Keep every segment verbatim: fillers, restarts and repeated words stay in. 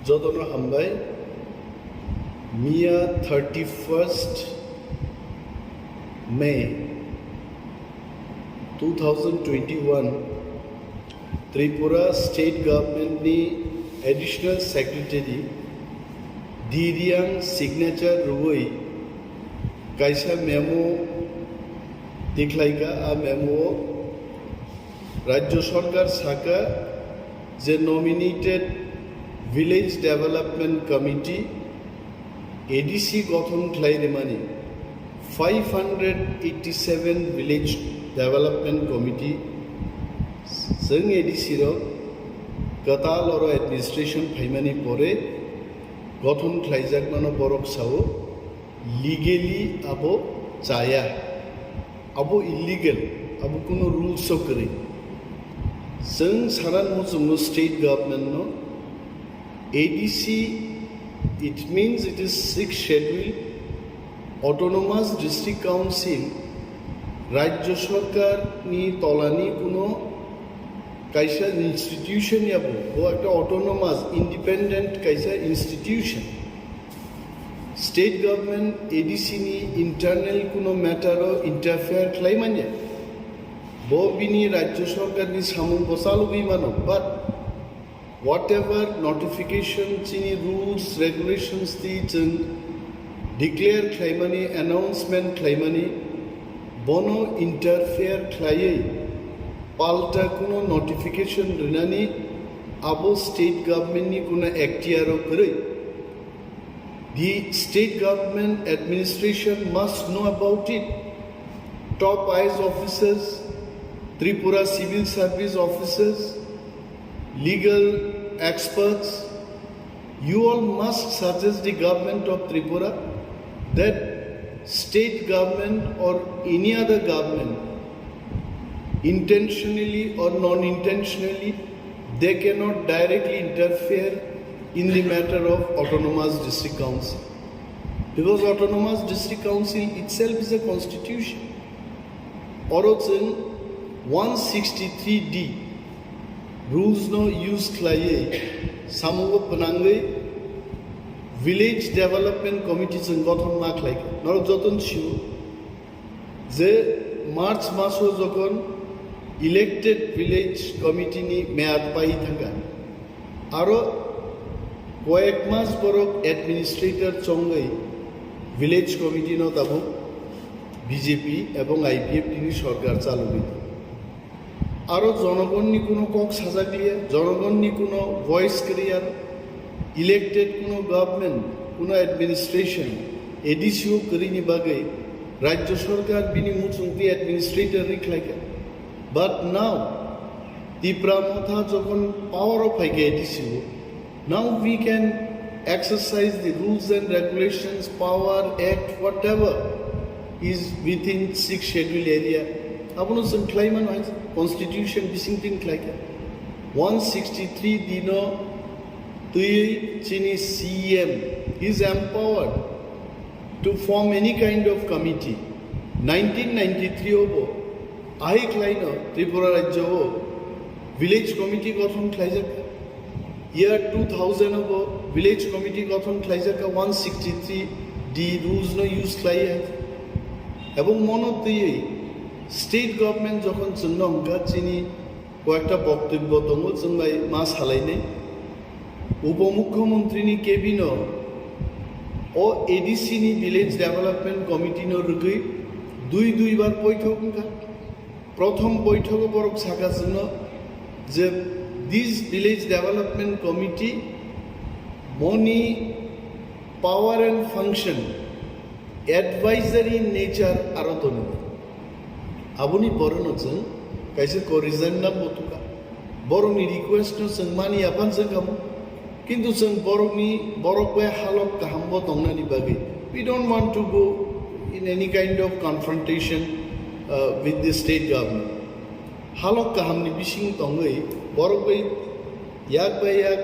Jotono hambai. Miya thirty-first May two thousand twenty-one, Tripura State Government ni Additional Secretary D Riang signature rwui kaisa memo tikhlaika. A memo o Rajya Sarkar saka je nominated Village Development Committee, A D C, gothon khlai rimani, five hundred eighty-seven Village Development Committee chwng A D C rok kwtal oro administration phaimani pore gothon khlaijakmano borok sao, legally abo chaya, abo illegal, abo kuno rules o kwrwi. Chwng sana muchungo state government no, A D C, it means it is sixth schedule, Autonomous District Council, Rajya Sarkar ni tolani kuno kaisa institution ya bo, bo ekta autonomous, independent kaisa institution. State government A D C ni internal kuno matter o interfere khlai manya. Bo bini Rajya Sarkar ni samung bo chalogwi mano, but whatever notification chini rules, regulations twi chwng declare khlaimani, announcement khlaimani, bono interfere khlaiwi palta kuno notification rinani abo state government ni kuno ekhtiar o kwrwi. The state government administration must know about it. Top I A S officers, Tripura civil service officers, legal experts, you all must suggest the government of Tripura that state government or any other government, intentionally or non-intentionally, they cannot directly interfere in the matter of Autonomous District Council. Because Autonomous District Council itself is a constitution. Oro chwng one sixty-three D rules no use khlaiwi samungo phnangwi Village Development Committee chwng gothon ma khlaikha. Norok jotono sio je March maso jokhon elected village committee ni meyad pai thangkha, aro koyek mas borok administrator chongwi village committee no tabuk B J P ebong I P F T ni sorkar chalogwi tongo. Aro jonogonni kuno kok sajakliya, jonogonni kuno voice kwrwi aro. Elected kuno government, kuno administration, A D C o kwrwini bagwi Rajya Sarkar bini muchungtwi administrator rikhlaikha. But now, Tipra Motha jokhon power o phaikha A D C o, now we can exercise the rules and regulations, power, act, whatever is within sixth schedule area. Abono chwng khlai mano hai constitution bising tin khlaikha. One sixty-three D no twiwi chini C E M is empowered to form any kind of committee. Nineteen ninety-three o bo ahai khlaino Tripura rajyo o village committee gothon khlaijak. Year two thousand o bo village committee gothon khlaijak, one sixty-three D rules no use khlaiya. Ebong mono twiwi state government jokhon chwngno hwnkha chini koyekta boktobyo tongo, chwng bai ma salainai. Upomukhyamantri ni cabin o o A D C ni Village Development Committee no rwgwi dui dui bar boithok wngkha. Prothom boithogo borok sakha chwngno je this Village Development Committee boni power and function advisory nature aro tongo. Aboni borokno chwng kaisa corrigendum bo tukha. Borokni request no chwng mani aphan chwng kamo. Kintu chwng borokni, borok bai halok kaham bo tongnani bagwi, we don't want to go in any kind of confrontation, uh, with the state government. Halok kahamni bising tongwi borok bai yak bai yak,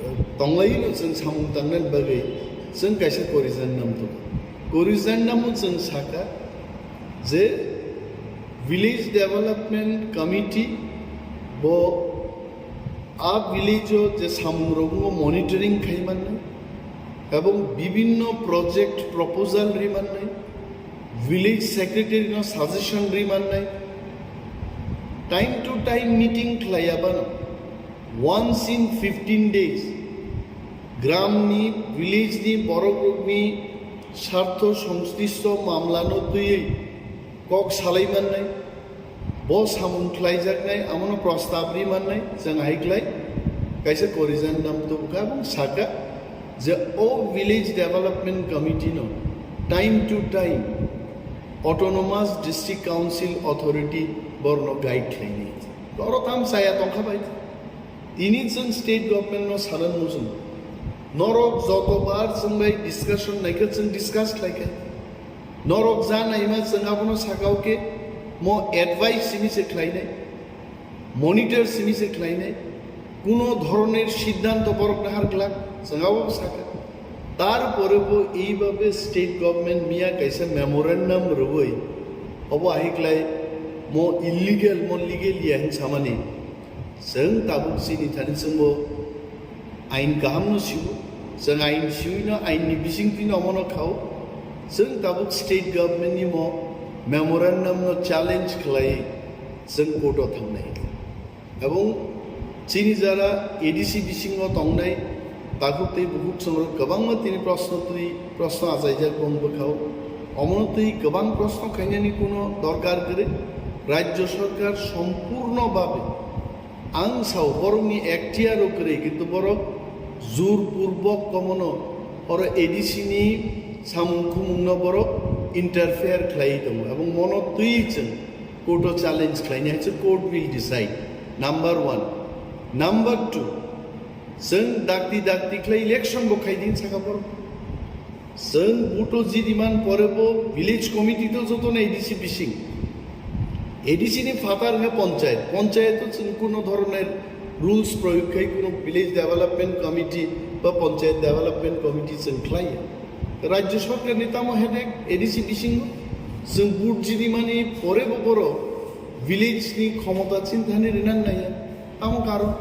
uh, tonglaino chwng samung tangnani bagwi chwng kaisa corrigendum tongo. Corrigendum o chwng saka je Village Development Committee bo A village o je samung rok monitoring khai mannai ebong bibinno project proposal ri mannai, village secretary no suggestion ri mannai, time to time meeting khlai abano once in fifteen days gram ni village ni borok rok ni sartho songslishto mamla no twiwi kok salai mannai, bo samung khlaijaknai, amono prostab ri mannai, chwng hai khlai kaisa corrigendum tubukha, abong saka je o village development committee no time to time autonomous district council authority borno guide khlainai. Oro tam chaya tongkha bai. Tini chwng state government no sanan muchung. Norok jotobar chwng bai discussion naikha, chwng discuss khlaikha. Norok ja naima chwng abono sakao khe mo advice simi se khlainai, monitor simi se khlainai, kuno dhoroner siddhanto borok nahar glak chwng abo sakha. Tarpore bo eibabe state government miya kaisa memorandum rwui obo ahiklai mo illegal mo legal ya hin samani. Chwng tabuk chini thani chwngbo ain kahamno sio, chwng ain siwino ain ni bisingtwi no omono khao. Chwng tabuk state government ni mo memorandum no challenge khlai chwng court o thangnai. Ebong chini jara A D C bisingo tongnai takhuk tei bukhuk songrok kwbangma tini proshno twi proshno achaijak bong bwkhao. Omono twi kwbang proshno khainani kuno dorkar kwrwi. Rajya sarkar sompurno babe ang sao borokni ekhtiar o kwrwi, kintu borok jur purbok komono oro A D C ni samung khumungno borok interfere khlaiwi tongo. Ebong mono twi chwng court o challenge khlainai hai se court will decide. Number one. Number two, chwng dakti dakti khlai election bo khaidi sakha borok. Chwng vote o jidi man pore bo village committee to joto no A D C bising. A D C ni phatar hwnkhe panchayat. Panchayat o chwng kuno dhoroner rules proyog khai kuno village development committee ba panchayat development committee chwng khlaiya. Rajya sarkar ni tamo headache A D C bisingo? Chwng vote jidi mani pore bo borok village ni khomota chini thani rinan naiya. Tamo karon?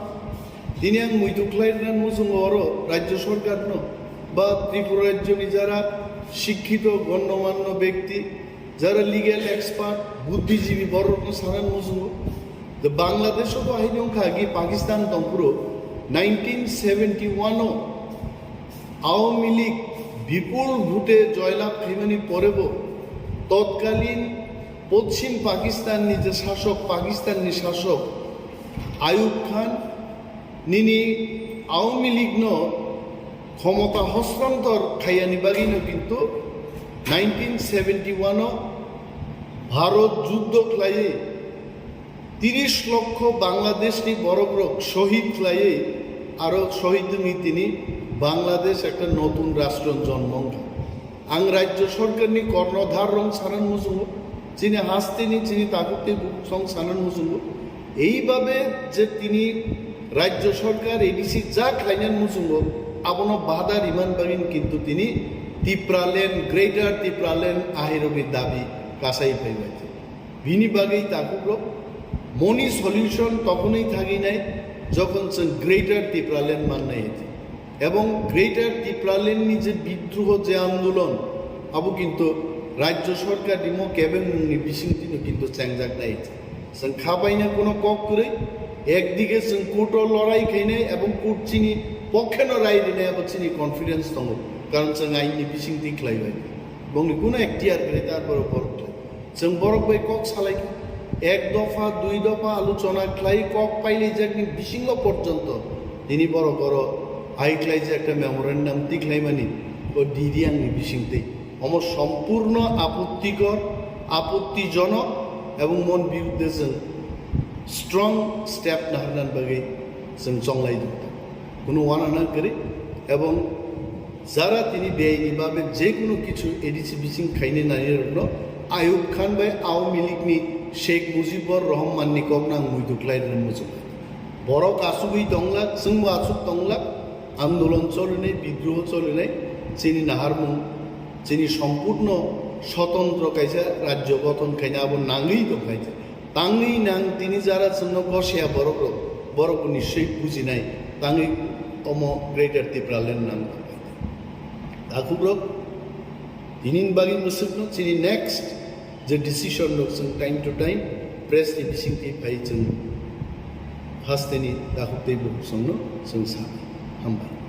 Tini ang muitu khlai rwna muchungo oro Rajya Sarkar no ba Tripura Rajyo ni jara shikkito gonnomanno bekti, jara legal expert, buddhijibi borok no sana muchungo. The Bangladesh o bo hai wngkha agi Pakistan tongphuru nineteen seventy one o Awami League bipul vote joylab khaimani pore bo totkalin Poschim Pakistan ni je sasok, Pakistan ni sasok Ayub Khan nini Awami League no khomota hostontor khaiyani bagwi no kintu nineteen seventy one o Bharot juddo khlaiwi tiris lokho Bangladesh ni borok rok shohid khlaiwi aro shohid wngwi tini Bangladesh ekta notun rastro jonmo wngkha. Ang Rajya Sarkar ni kornodhar rok sanan muchungo, chini hasteni chini takhuk tei bukhuk song sanan muchungo. Eibabe je tini Rajya Sarkar A D C ja khlainan muchungo, abono bada riman bagwi kintu tini Tipraland, Greater Tipraland ahirogwi dabi kasai phaibai. Bini bagwi takhuk rok moni solution tokhonwi thagwi nai jokhon chwng Greater Tipraland mannai. Ebong Greater Tipraland ni je bidroho je andolon, abo kintu Rajya Sarkar ni mo kebengmung ni bisingtwi no kintu chengjak nai. Chwng khabaina kuno kok kwrwi, ekdige chwng court o lorai khainai ebong court chini pokheno rai rinai abo chini confidence tongo, karon chwng ain ni bisingtwi khlaibai. Bongni kuno ekhtiar kwrwi tar borok borok khlai. Chwng borok bai kok salai kha, ek dopha, dui dopha alochona khlai kok pailaijakni bisingo porjonto tini borok oro hai khlaijak khe memorandum tikhlaimani o D D ang ni bisingtwi. Omo sompurno apottikor, apottijonok ebong mon birudde chwng strong step naharnani bagwi chwng chonglai di. Kuno uanana kwrwi ebong jara tini beaini babe je kuno kichu A D C bising khainai nai rokno Ayub Khan bai Awami League ni Sheikh Mujibur Rahman ni kok nang muitu khlai rwna muchung. Borok asugwi tonglak, chwngbo asuk tonglak, andolon cholinai, bidroho cholinai, chini naharmung, chini sompurno swtantro kaisa rajyo gothon khaina abo nangwi tongkhaisa. Tangwi nang tini jara chwngno gosiya borok rok, Borok bo nischoi bujinai tangwi omo Greater Tipraland nang. Takhukrok, tini bagwi mwswkno chini next je decision rok chwng time to time press ni bisingtwi phai chwng hasteni takhuk tei bukhuk songno chwng sa. Hambai.